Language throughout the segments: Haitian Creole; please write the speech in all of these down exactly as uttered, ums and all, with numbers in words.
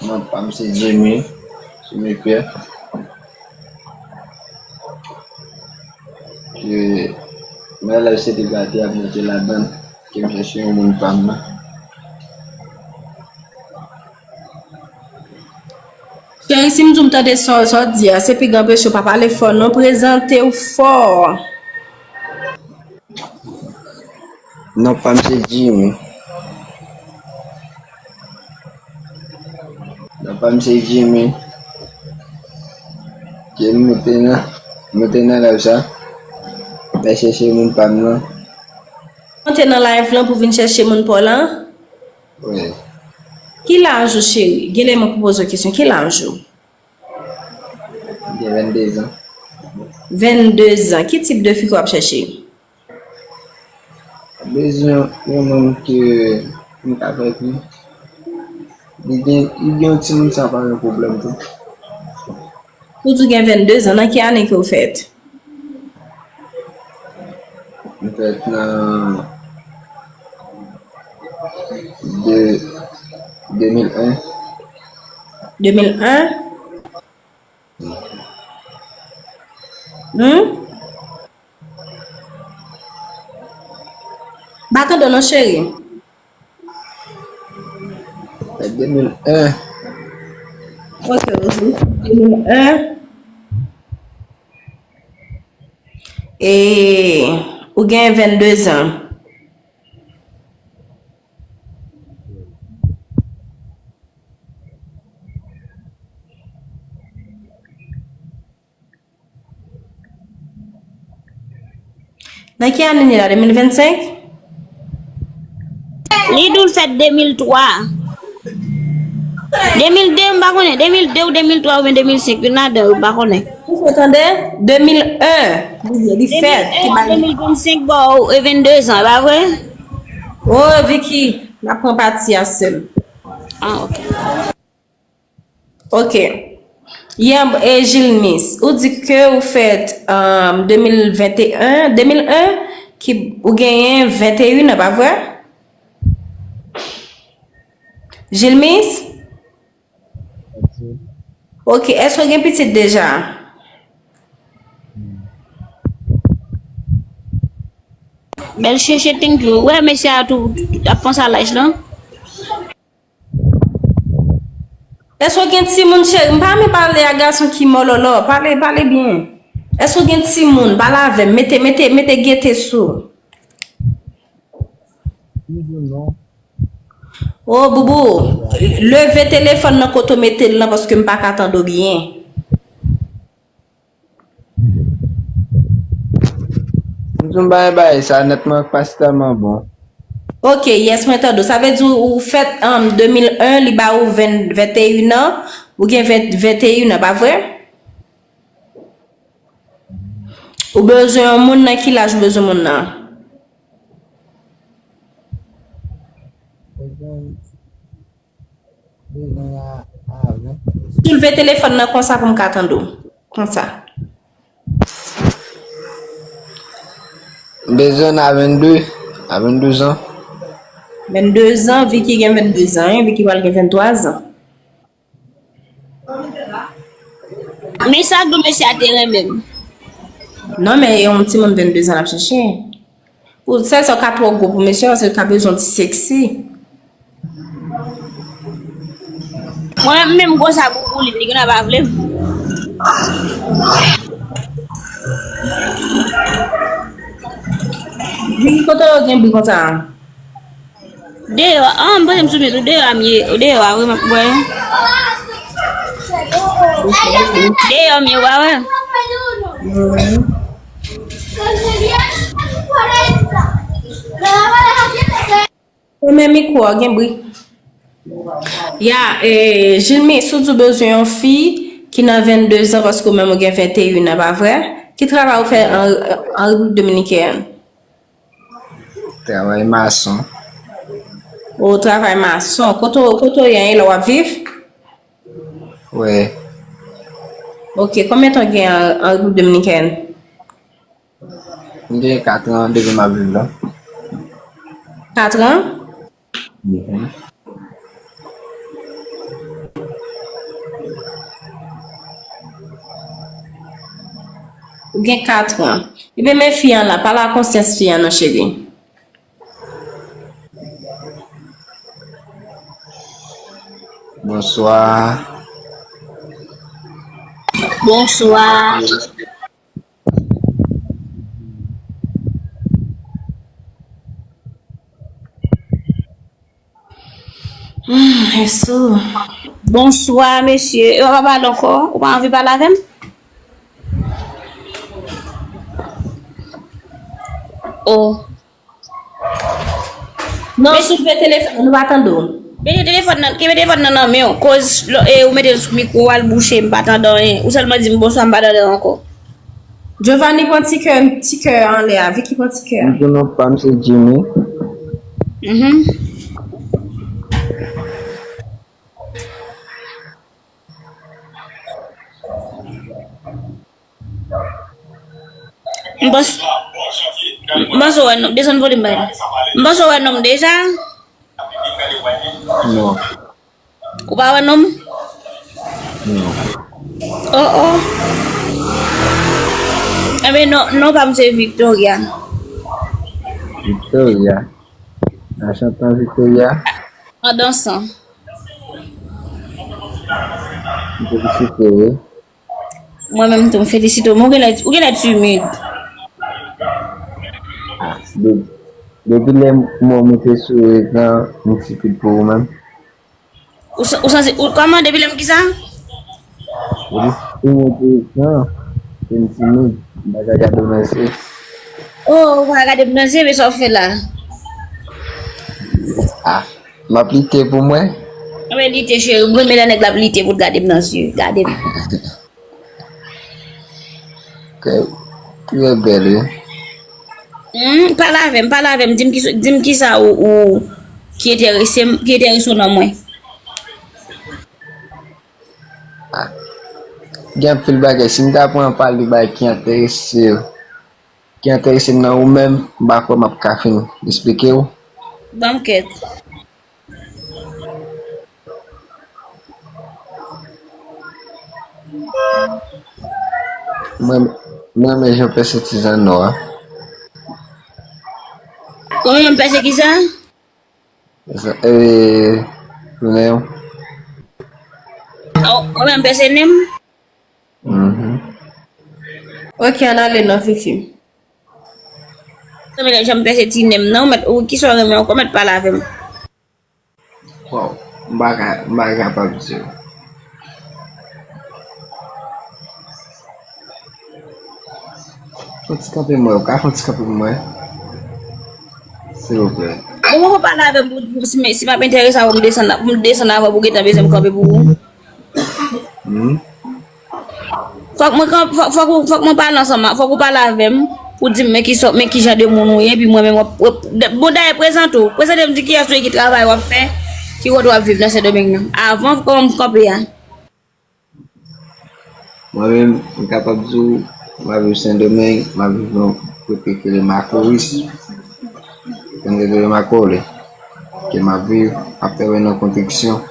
Non pa m se Jimmy, Jimmy Pierre. Ke mwen lè se te gate ap monte ladan, ke m chèche yon moun pa m nan. Cheri, si m di w m tande sa w, sa w di a, se pi gran peche w pa pale fò non, prezante w fò. Non pa m se Jimmy. Non pa m se Jimmy. Ke m moute nan, moute nan live sa. Mwen chèche moun pa m nan. Monte nan live lan pou vin chèche moun pa w lan? Wi. Ki laj ou cheri? Gen lè mwen pou poze w kesyon. Ki laj ou? M gen vennde zan. Vennde zan. Ki tip de fi ke w ap chèche? Bezwen yon moun ke m ka fè pi. Li gen, li gen yon timoun sa pa yon pwoblèm tou. Ou di w gen vennde zan, nan ki ane ke w fèt? M fèt nan de, de mil en. De mil en? Hmm? M pa tande w non, cheri. Fèt de mil en. Ok, ok. De mil en. E ou gen vennde zan. Nan ki ane n ye la, de mil vennsenk? Li di w l fèt de mil twa. De mil de, m pa konnen. De mil de ou de mil twa oubyen de mil senk, youn ladan yo, m pa konnen. Ou fè tande? De mil en, li, li fèt, ki bay. De mil en a de mil vennsenk, bon, e vennde zan, e pa vre? Oh, Vicky, n ap pran pati a sèl. Ah, ok. Ok. Yanm, e Jilmis, ou di ke ou fèt, um, de mil venteyen, de mil en, ki, ou genyen venteyen an, pa vre? Jilmis? Ok, èske w gen pitit deja? Bèl chèche, thank you. Wè, mesye a tou ap panse a laj lan. Èske w gen timoun, cheri? M pa renmen pale a gason ki mòlòlò. Pale, pale byen. Èske w gen timoun? Pale avè m. Mete, mete, mete gete sou. Toujou non. O, Boubou, leve telefòn nan kote w mete l lan, paske m pa ka tande w byen. M di w m pa gen bagay sa nèt, mwen pa sitèlman bon. Ok, yes, mwen tande w. Sa vle di ou fèt an de mil en, li ba ou ven, venteyen an, ou gen ven, venteyen an, pa vre? Ou bezwen yon moun, nan ki laj ou bezwen moun nan? Bezwen, bezwen a, a ven. Soulve telefòn nan konsa pou m ka tande w. Konsa. M bezwen a vennde, a vennde zan. Vennde zan, Vicky gen vennde zan, wi, Vicky pral gen venntwa zan. Men sa k di w mesye a te renmen m. Non, men e yon timoun vennde zan l ap chèche. Pou sèl sa w ka twò gwo pou mesye a, se l ka bezwen yon ti seksi. Mwen menm, m konsa pou, pou li, li genlè pa vle m. Vini, kote w gen bri konsa a? Deyò, an, m panse m sou mute, deyò a m ye, deyò a wi, m ap bwè. Deyò m ye, w pa wè? Fèmen mikwo a, gen bri. Ya, e, Jilmi, si w di w bezwen yon fi ki nan vennde zan, paske w menm ou gen venteyen an, pa vre? Ki travay ou fè an, an Repiblik Dominikèn? Travay mason. Ou travay mason. Kote w, kote w ye an, e la w ap viv? Wi. Ok, konbyen tan w gen an, an Repiblik Dominikèn? M gen kat an depi m ap viv la. Kat an? Mhm. Ou gen katran. Ebyen, men fi an la, pale a konsyans fi an non, cheri. Bonswa. Bonswa. Hmm, Jezi. Bonswa, mesye. E w pa pale ankò? Ou pa anvi pale avè m? Oh. Non, soulve telefòn, nou pa tande w. Mete telefòn nan, kenbe telefòn nan nan men w. Koz, lò, e, ou mete l sou mikwo, w al bouche, m pa tande anyen. Ou sèlman di m bonswa, m pa tande ankò. Giovanni pran ti kè, ti kè anlè a. Vicky pran ti kè a. M di non pa m se Jimmy. Mhm. M panse, m panse w wè nonm, desann volim bay la. M panse w wè nonm deja? Non. Ou pa wè nonm? Non. Oh, oh. Enben, non, non pa m se Victoria. Victoria? An chantan Victoria? An dansan. M felisite w wi. Mwen menm tou, m felisite w. Men ou genlè, ou genlè timid. Ah, de-, depi lè m wè w moute sou ekran, m timid pou ou menm. Ou sa-, ou santi, ou, kòman, depi lè m kisa? Depi m moute ekran, ke m timid, m pa ka gade w nan zye. Oh, ou pa ka gade m nan zye, men sa w fè la? Ah, m ap lite pou mwen. Mwen lite, cheri, m renmen lè nèg la ap lite pou l gade m nan zye. Gade m. Trè, trè bèl, wi. Hmm, pale avè m, pale avè m. Di m ki, di m kisa ou, ou, ki enterese m, ki enterese w nan mwen. Ah, gen anpil bagay. Si m ta pran pale de bagay ki enterese, ki enterese m nan ou menm, m pa kwè m ap ka fin esplike w. Ban m kèt. Mwen, mwen renmen jan w pèse ti zanno a. Ou renmen m pèse kisa? Sa, e, tounen yo. Ou renmen m pèse nen m? Mhm. Ok, ann ale non, Fifi. Renmen lè jan m pèse ti nen m nan, ou mèt, ou kisa w renmen ankò, mèt pale avè m. Waw, m pa ka, m pa kapab di w. Fè yon ti kanpe mwen, ou ka fè yon ti kanpe pou mwen? Silvouplè. Ou poko pale avè m pou, pou, si, si m ap enterese avè w, pou m desann, pou m desann avè w, pou w gentan bezwen m kanpe pou ou? Hmm? Fòk mwen kanp-, fòk, fòk ou, fòk mwen pale ansanm, fòk ou pale avè m, pou di m men ki sòt, men ki jan de moun ou ye, epi mwen menm w ap, w ap, de-, bon, dayè, prezante w, prezante m, di kiyès ou ye, ki travay w ap fè, ki kote w ap viv nan Sendomeng nan. Avan, kòman m kanpe a? Mwen menm, m kapab di w, m ap viv Sendomeng, m ap viv nan kote ki rele Macoris. Kote ki rele Makoli. Ke m ap viv, m ap travay nan konstriksyon.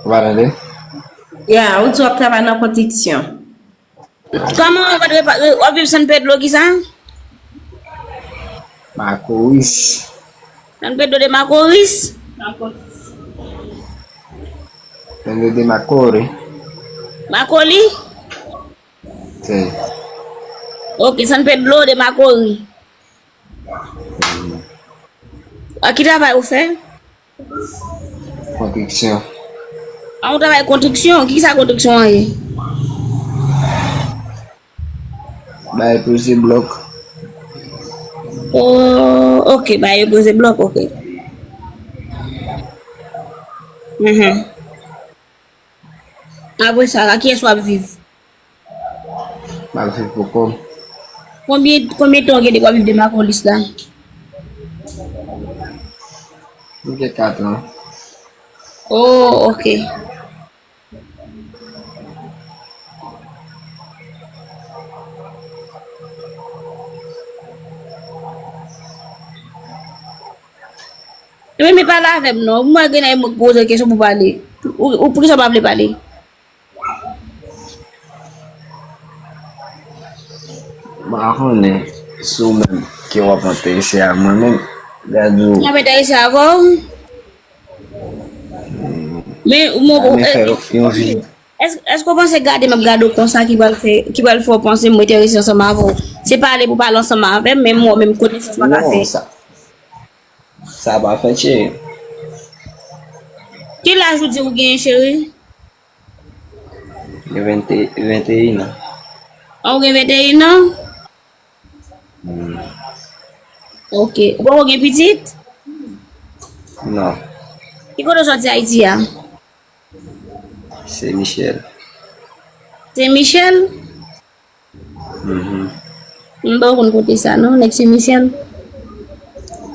Ou pa tande? Ya, ou di w ap travay nan konstriksyon. Kòman w ap repa-, w ap viv San Pedro kisa? Macoris. San Pedro de Macoris? San Pedro de Macoris. Makoli? Si. Ok, San Pedro de Macoris. A ki travay ou fè? Konstriksyon. A, ou travay konstriksyon? Kisa konstriksyon an ye? Bay poze blòk. Oh, ok, bay poze blòk, ok. Mhm. Apre sa, ak kiyès w ap viv? M ap viv pou kò m. Konbyen, konbyen tan w gen depi w ap viv de Macoris la? M gen kat an. Oh, ok. Ebyen, men pale avè m non. Mwen gen lè mwen poze kesyon pou pale. Ou, ou poukisa w pa vle pale? M pa konnen si w menm ke w ap enterese a mwen menm. Gade w. M ap enterese avè w. Men, mwen, èske w panse gade m ap gade w konsa ki pral fè, ki pral fè w panse m enterese ansanm avè w? Se pale pou pale ansanm avè m, men mwen menm konesans pa ka fè. Sa pa fè, cheri. Ki laj ou di ou genyen, cheri? Gen vennteyen an. An, ou gen venteyen an? Ok. Ou poko gen pitit? Non. Ki kote w soti Ayiti a? Sen Michèl. Sen Michèl? M pa konn kote sa non, nèg Sen Michèl.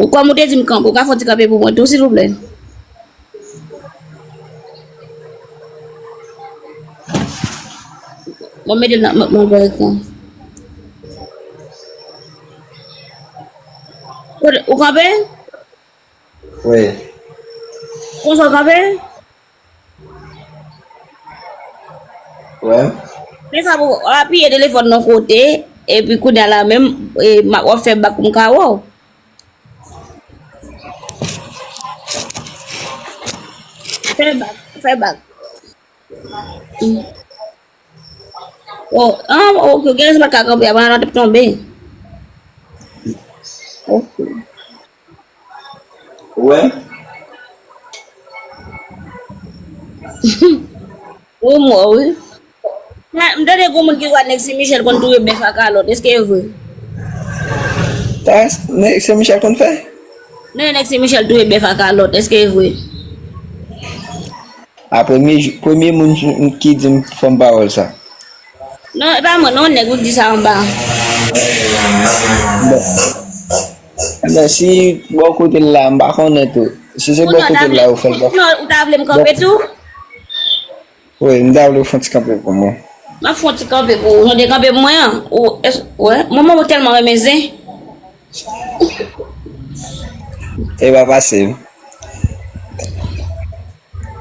Ou kòm ou te di m kanpe, ou ka fè yon ti kanpe pou mwen tou, silvouplè? Bon, mete l nan, nan, nan gwo ekran. Kote, ou kanpe? Wi. Konsa w kanpe? Wè. Men sa pou w apiye telefòn nan kote, epi kounye a la menm, e, w ap fè bak pou m ka wè w. Fè bak, fè bak. Oh, ah, ok, gen rezon pa ka kanpe, apre nan t ap tonbe. Ok. Ou wè? Ou mò, wi. M tande gon moun ki kwè nèg Sen Michèl konn touye bèf ak kalòt. Èske e vre? Sa nèg Sen Michèl konn fè? Non, nèg Sen Michèl touye bèf ak kalòt. Èske e vre? A premye jou, premye moun ki di m fè m pawòl sa. Non, e pa mwen non, nèg ou di sa anba. Bon. Ebyen, si bò kote l la, m pa konnen tou. Si se bò kote l la, ou fè l bò. Non, ou ta vle m kanpe tou? Wi, m ta vle w fè yon ti kanpe pou mwen. M ap fè yon ti kanpe pou ou. Jan w te kanpe pou mwen an. Ou, wè, manman ou tèlman renmen zen. E pa pase.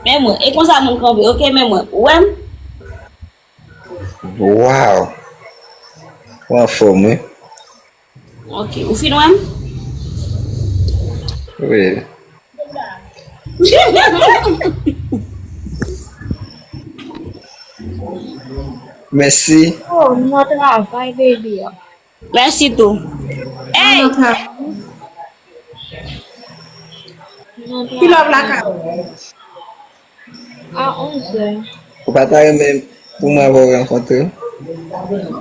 Men mwen, e konsa moun kanpe, ok, men mwen. Ou wè m? Wow! Ou anfòm, wi. Ok, ou fin wè m? Wi. Mèsi. Oh, m nan travay, baby. Mèsi tou. Hey! Ki lè w lakay ou? A onz è. Ou pa ta renmen pou mwen avè w rankontre?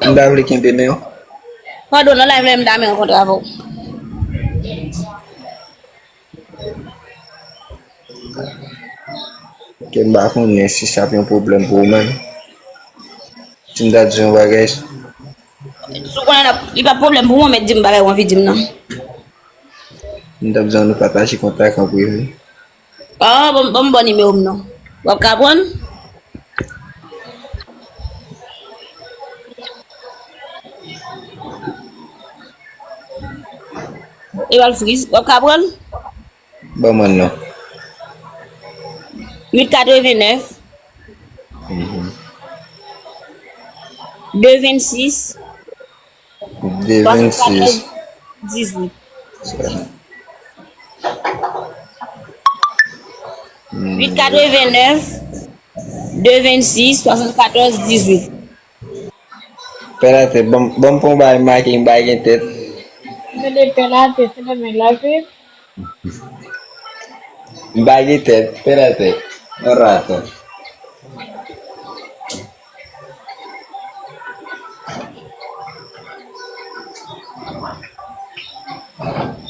M ta vle kenbe men w. Pandan w nan live la, m ta renmen rankontre avè w. Ke m pa konnen si sa ap yon pwoblèm pou ou menm. Si m ta di yon bagay. Si w konnen li p ap pwoblèm pou mwen, men di m bagay ou anvi di m nan. M t ap di w nou pataje kontak an prive. Oh, ban m, ban m ba w nimewo m non. W ap ka pran l? E ba l friz. W ap ka pran l? Ban mwen l non. Uit katrevenèf. De vennsis. De vennsis. Dizuit. Uit katrevenèf, de vennsis, swasannkatòz, dizuit. Pè Latè, ban m, ban m pran yon bagay make, m pa gen tèt. Tande Pè Latè, se nan men l ap viv. M pa gen tèt, Pè Latè. Yon raton.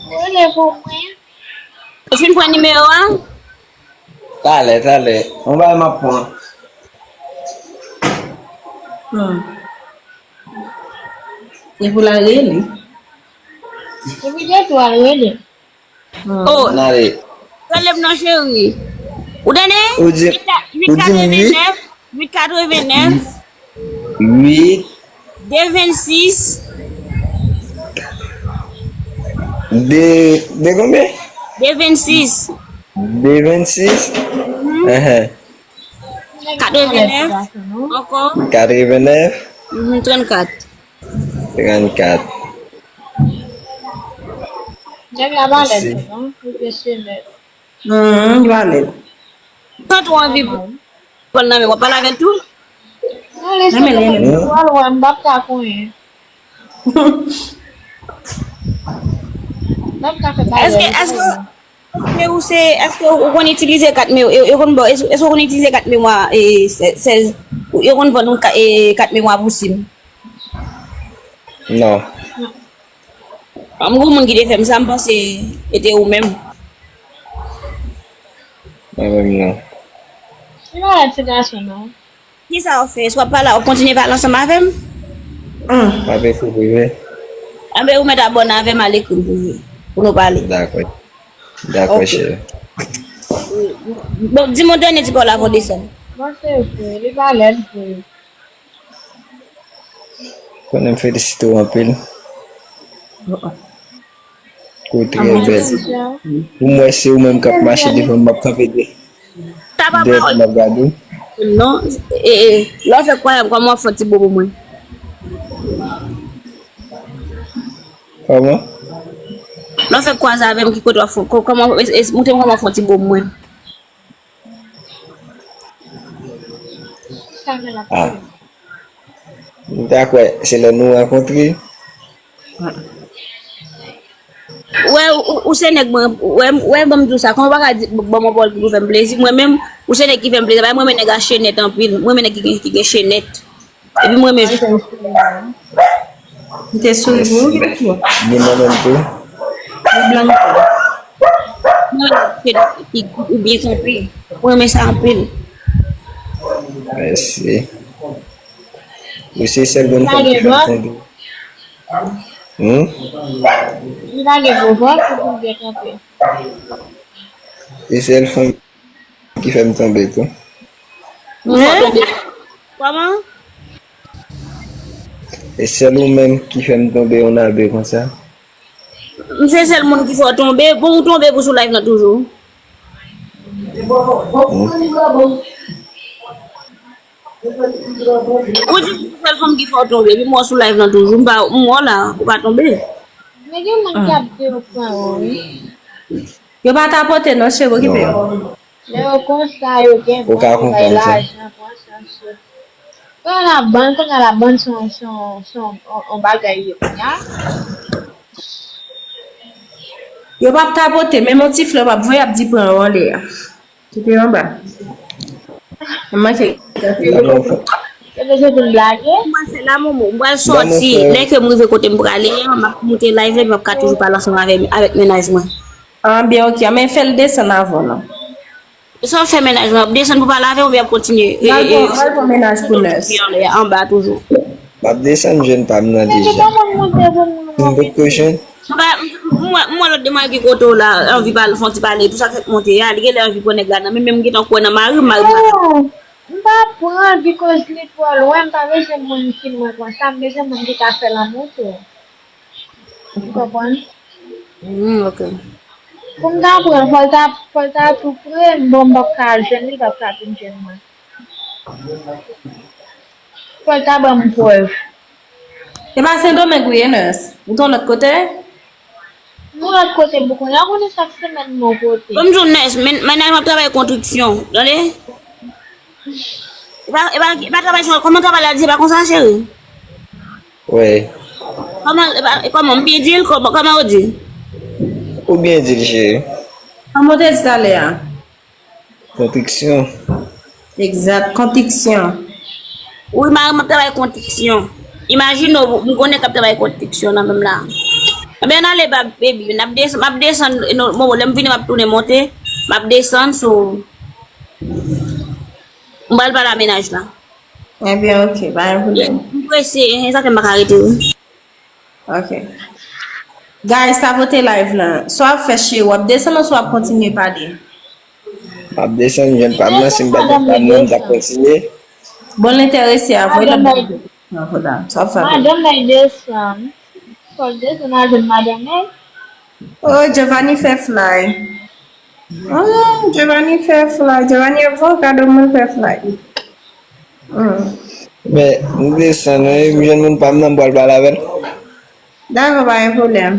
Ou rele pou mwen? Ou fin pran nimewo a? Talè, talè. Yon bagay m ap pran. Hmm. E pou l al rele. Epi gen tou al rele. Oh, N ale. Rele m non, cheri. Ou tande? Ou di, ou di m uit? Uit katrevenèf, uit katrevenèf, Uit. De vennsis. De, de konbyen? De vennsis. De vennsis? Enhen. Katrevenèf. Ankò. Katrevenèf? Mhm, trannkat. Trannkat. Nèg la pa lèd, non? Ou te se lèd. Hmm, li pa lèd. San twò anvi pran l nan men, w ap pale avè l tou? Non, lese mwen, mwen pral wè, m p ap ka konyen. M p ap ka fè bagay. Èske, èske, èske ou se, èske ou konn itilize kat me, yo, yo konn ba, èske, èske ou konn itilize kat memwa, e, sè-, sèz, yo konn vann ou ka-, e, kat memwa pou sim? Non. An, m gon moun ki te fè m sa, m panse e te ou menm. Mwen menm non. Li pa lèd ti gason non. Kisa w ap fè? Èske w ap pale, w ap kontinye pale ansanm avè m? M ap ekri prive. Anben, ou mèt abòne avè m, al ekri m prive. Pou nou pale. Dakò. Dakò, cheri. Bon, di m yon dènye ti pawòl avan w desann. Mwen se vre, li pa lèd vre. Konnen m felisite w anpil. Ou trè bèl. Pou m wè se ou menm k ap mache devan m, m ap kanpe de. Dèyè pou m ap gade w. Non, e, e, lè w fè kwaze avè m, kòman w ap fè yon ti bo pou mwen? Kòman? Lè w fè kwaze avè m, ki kote w ap fè, kò-, kòman, e, e, montre m kòman w ap fè yon ti bo pou mwen. Ah. M ta kwè se lè nou rankontre. Wè, ou, ou se nèg mwen, wè, wè, ban m di w sa, kòman w pa ka di, ban m yon pawòl ki pou fè m plezi, mwen menm, ou se nèg ki fè m plezi, paske mwen renmen nèg a chenèt anpil, mwen renmen nèg ki gen, ki gen chenèt. Epi mwen menm. Li te souri pou ou, ki te souri? Ni mwen menm tou. Li blan tou. Mwen ki, ki, ki byen kanpe. Mwen renmen sa anpil. Mèsi. Ou se sèl grann fanm ki fè m tonbe. Hmm? Li pa gen gwo vant pou l byen kanpe. Se sèl fanm ki fè m tonbe tou. Hein? Kòman? E sèl ou menm ki fè m tonbe yon abe konsa. M se sèl moun ki fè w tonbe. Bon, ou tonbe pou sou live nan toujou. Hmm. Ou di se sèl fanm ki fè w tonbe, epi m wè w sou live nan toujou. M pa, m wè w la, ou pa tonbe. Men gen moun k ap de yo pran yo, wi. Yo pa tapote non, cheri, okipe yo. Lè yo konsa, yo gen bon bagay, lajan, pran chans yo. Kounye a la bann, kounye a la bann se yon, se yon, se yon, yon, yon bagay ye kounye a. Yo p ap tapote, menm yon ti flè yo p ap voye, y ap di pran yo anlè a. Kite yo anba. M manke. Se te se pou n blage. Mwen se la, Momo. Mwen sòti. Lè ke m rive kote m prale a, m ap moute live la, epi m ap ka toujou pale ansanm avè, avèk mennaj mwen. Ah, byen, ok. Men fè l desann avan, non. Sa w fè mennaj mwen? W ap desann pou pale avè m oubyen w ap kontinye? E, e, e, m al pran mennaj pou nurse. Anba toujou. M ap desann jwenn pa m nan deja. M potko jwenn. M pa, m, m, m wè, m wè lòt demwazèl ki kote w la, anvi pale, fè yon ti pale, tou sa k fèk monte a, li genlè anvi pran nèg la nan men, men m gentan kwè nan mari m, mari m pa ka. Non, m pa pran l, because li twò lwen, m pa bezwen moun ki lwen konsa, m bezwen moun ki ka fè lanmou tou. Ou konprann? Hmm, ok. Pou m ta pran, fò l ta, fò l ta tou pre, bon, m p ap ka al jwenn li, li p ap ka vin jwenn mwen. Fò l ta ban m prèv. E pa Sendomeng ou ye, nurse? Ou t yon lòt kote? M yon lòt kote, bon, kounye a konnen chak semèn m yon kote. Bon, m di w, nurse, men, mennaj mwen ap travay konstriksyon, tande? E pa, e pa, e pa travay sou, kòman travay la di, se pa konsa, cheri? Wi. Kòman, e pa, e kòman, m byen di l, kòman, kòman ou di? Ou byen di l, cheri. Kòman w te di talè a? Konstriksyon. Egzat, konstriksyon. Wi, mari m ap travay konstriksyon. Imajine w, m konnen k ap travay konstriksyon nan menm la. Ebyen, n ale ba baby, n ap desann, m ap desann, non, bon, lè m vini, m ap tounen monte, m ap desann, so, m pral pale a mennaj la. Ebyen, ok, pa gen pwoblèm. M prese, e sa fè m pa ka rete, wi. Ok. Guys, tapote live lan. Sa w ap fè, cheri, w ap desann ouswa w ap kontinye pale? M ap desann, jwenn pa m nan, si m pa t jwenn pa m nan, m t ap kontinye. Bon, l enterese a, voye lòt bagay. Sa w ap fè? Madanm nan desann. Fò l desann al jwenn madanm nan. Oh, Giovanni fè fly. Oh, Giovanni fè fly. Giovanni ap voye kado moun fè fly. Hmm. Men, m desann, wi, m jwenn moun pa m nan, m pral pale avè l. Dakò, pa gen pwoblèm.